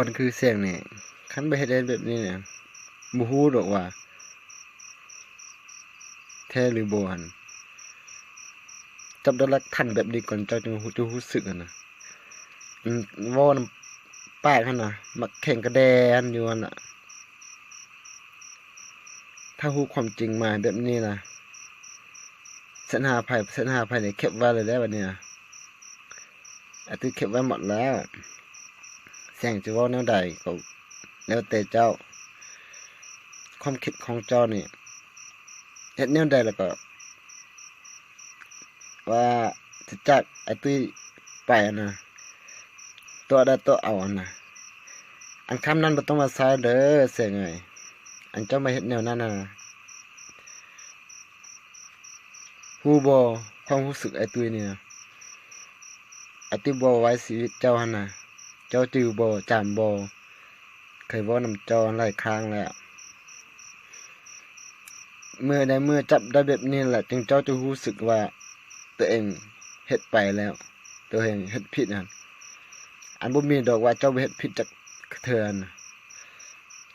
ຄົນຄືແສງນີ້ ຄັນບໍ່ເຮັດແບບນີ້ນະ ບໍ່ຮູ້ດອກວ່າແທ້ຫຼືບໍ່ຫັ້ນ. ຈັບໄດ້ຫຼັກຖານແບບນີ້ກ່ອນ ເຈົ້າຈຶ່ງຮູ້ ຈະຮູ້ສຶກຫັ້ນນະ. ອັນເວົ້ານຳປາກຫັ້ນນະ ມັກແຂງກະແດນຢູ່ຫັ້ນນະ. ຖ້າຮູ້ຄວາມຈິງມາແບບນີ້ນະ ແຊັດຫາໃຜ ແຊັດຫາໃຜນີ້ ແຄັບໄວ້ແລ້ວເດ້ບັດນີ້ນະ. ອາ ຕິເກັບໄວ້ໝົດແລ້ວ. ແສງຈະເວົ້າແນວໃດກໍແລ້ວແຕ່ເຈົ້າ. ຄວາມຄິດຂອງເຈົ້ານີ້ ເຮັດແນວໃດແລ້ວກໍວ່າຈະຈາກອາຕຸ້ຍໄປຫັ້ນນະ ຕົວະໄດ້ຕົວະເອົາຫັ້ນນະ. ອັນຄຳນັ້ນບໍ່ຕ້ອງມາໃຊ້ເດີແສງເອີຍ ອັນເຈົ້າມາເຮັດແນວນັ້ນນະ. ຮູ້ບໍ່ ຄວາມຮູ້ສຶກອ້າຍຕຸ້ຍນີ້ນະ ອ້າຍຕຸ້ຍເວົ້າໄວ້ຊີວິດເຈົ້າຫັ້ນນະ ເຈົ້າຈື່ບໍ່ ຈຳບໍ່? ເຄີຍເວົ້ານຳເຈົ້າຫຼາຍຄັ້ງແລ້ວ. ເມື່ອໃດເມື່ອຈັບໄດ້ແບບນີ້ແຫຼະ ຈຶ່ງເຈົ້າຈະຮູ້ສຶກວ່າຕົວເອງເຮັດໄປແລ້ວ ຕົວເອງເຮັດຜິດຫັ້ນ. ອັນບໍ່ມີດອກວ່າເຈົ້າບໍ່ເຮັດຜິດຈັກເທື່ອນະ.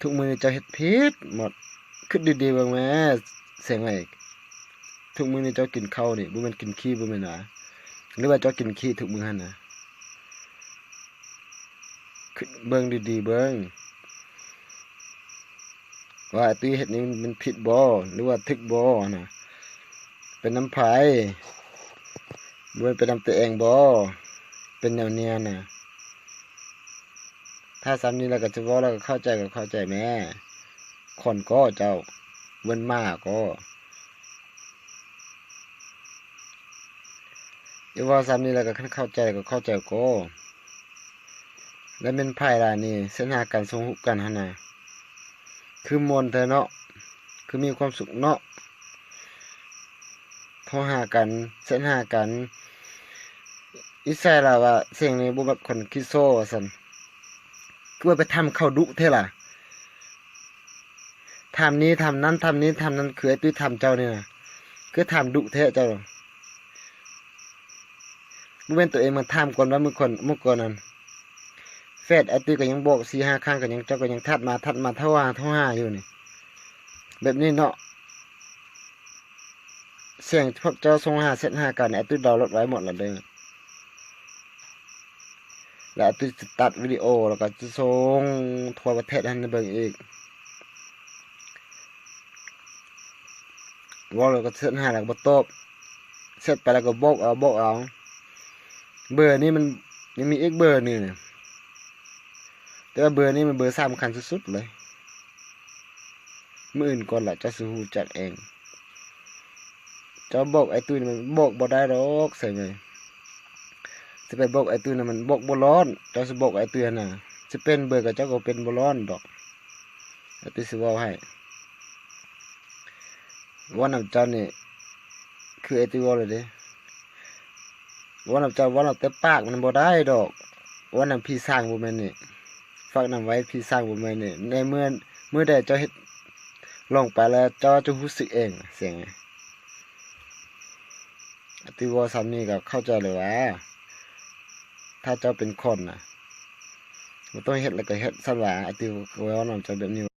ທຸກມື້ນີ້ເຈົ້າເຮັດຜິດໝົດ. ຄິດດີໆເບິ່ງແມ້ ແສງເອີຍ ທຸກມື້ນີ້ເຈົ້າກິນເຂົ້ານີ້ ບໍ່ແມ່ນກິນຂີ້ບໍ່ແມ່ນຫວາ? ຫຼືວ່າເຈົ້າກິນຂີ້ທຸກມື້ຫັ້ນນະ? ຄິດເບິ່ງດີໆເບິ່ງ ວ່າອາຕຸ້ຍເຮັດນີ້ມັນຜິດບໍ່ ຫຼືວ່າຖືກບໍ່ຫັ້ນນະ? ເປັນນຳໃຜ? ບໍ່ແມ່ນເປັນນຳຕົວເອງບໍ່? ເປັນແນວນີ້ຫັ້ນນະ. ຖ້າສ່ຳນີ້ແລ້ວກໍຈະເວົ້າແລ້ວກໍເຂົ້າໃຈກໍເຂົ້າໃຈແມ້. ຄົນກໍເຈົ້າ ເປັນໝາກໍ. ຢ່າເວົ້າສ່ຳນີ້ແລ້ວກໍ ຄັນເຂົ້າໃຈກໍເຂົ້າໃຈກໍ. ແລ້ວແມ່ນໃຜລະນີ້ ແຊັດຫາກັນ ສົ່ງຮູບກັນຫັ້ນນະ? ຄືມ່ວນແທ້ເນາະ ຄືມີຄວາມສຸກເນາະ. ໂທຫາກັນ ແຊັດຫາກັນ. ນິໄສລາວວ່າ ແສງນີ້ບໍ່ມັກຄົນຂີ້ໂຊ້ວ່າຊັ້ນ. ຄືວ່າໄປຖາມເຂົາດຸແທ້ລະ? ຖາມນີ້ຖາມນັ້ນ ຖາມນີ້ຖາມນັ້ນ ຄືອ້າຍຕຸ້ຍຖາມເຈົ້ານີ້ນະ ຄືຖາມດຸແທ້ເຈົ້າ. ບໍ່ແມ່ນຕົວເອງມາຖາມກ່ອນວ່າມື້ກ່ອນ ມື້ກ່ອນນັ້ນ ເຟສອ້າຍຕຸ້ຍກໍຍັງບອກສີ່ຫ້າຄັ້ງ ກໍຍັງ ເຈົ້າກໍຍັງທັກມາ ທັກມາ ໂທຫາ ໂທຫາຢູ່ນີ້ ແບບນີ້ເນາະ. ສຽງພວກເຈົ້າສົ່ງຫາ ແຊັດຫາກັນ ອ້າຍຕຸ້ຍດາວໂຫຼດໄວ້ໝົດແລ້ວເດີ. ແລ້ວອ້າຍຕຸ້ຍຈະຕັດວິດີໂອ ແລ້ວກໍຈະສົ່ງທົ່ວປະເທດໃຫ້ເບິ່ງອີກ. ເວົ້າແລ້ວກໍແຊັດຫາແລ້ວກໍບໍ່ຕອບ ແຊັດໄປແລ້ວກໍບອກເອົາ ບອກເອົາ. ເບີນີ້ມັນຍັງມີອີກເບີໜຶ່ງ ແຕ່ວ່າເບີນີ້ມັນເບີສຳຄັນສຸດໆເລີຍ. ມື້ອື່ນກ່ອນລະເຈົ້າຊິຮູ້ຈັກເອງ. ເຈົ້າບອກອ້າຍຕຸ້ຍນີ້ມັນບອກບໍ່ໄດ້ດອກ ແສງເອີຍ. ຊິໄປບອກອ້າຍຕຸ້ຍນະ ມັນບອກບໍ່ລອດ. ເຈົ້າຊິບອກອ້າຍຕຸ້ຍຫັ້ນນະ ຊິເປັນເບີກໍເຈົ້າກໍເປັນບໍ່ລອດດອກ. ອ້າຍຕຸ້ຍຊິເວົ້າໃຫ້ ເວົ້ານຳເຈົ້ານີ້ ຄືອ້າຍຕຸ້ຍເວົ້າເລີຍເດ້. ເວົ້ານຳເຈົ້າ ເວົ້ານຳແຕ່ປາກມັນບໍ່ໄດ້ດອກ. ເວົ້ານຳຜີສາງບໍ່ແມ່ນນີ້ ຝາກນຳໄວ້ຜີສາງບໍ່ແມ່ນນີ້. ໃນເມື່ອ ມື້ໃດເຈົ້າເຮັດລົງໄປແລ້ວ ເຈົ້າຈະຮູ້ສຶກເອງ ແສງ. ອ້າຍຕຸ້ຍເວົ້າສ່ຳນີ້ກໍເຂົ້າໃຈແລ້ວຫວາ? ຖ້າເຈົ້າເປັນຄົນນະ ບໍ່ຕ້ອງເຮັດແລ້ວກໍເຮັດຊັ້ນຫວາ? ອ້າຍຕຸ້ຍເວົ້ານຳເຈົ້າແບບນີ້.